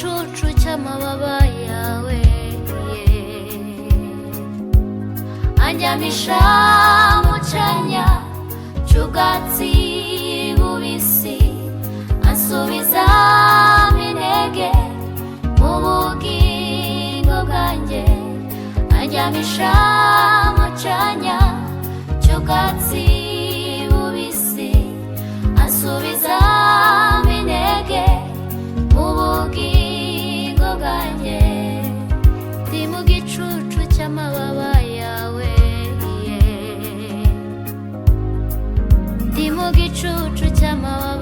Gicucu cy'amababa yawe, yeah. Andyamisha mu cyanya cy'ubwatsi bubisi, ansubiza intege mu bugingo bwanjye. Andyamisha mu cyanya cy'ubwatsi bubisi, ansubiza intege mu bugingo bwanjye. Ndi mu gicucu cy'amababa yawe, yeah. Ndi mu gicucu cy'amababa.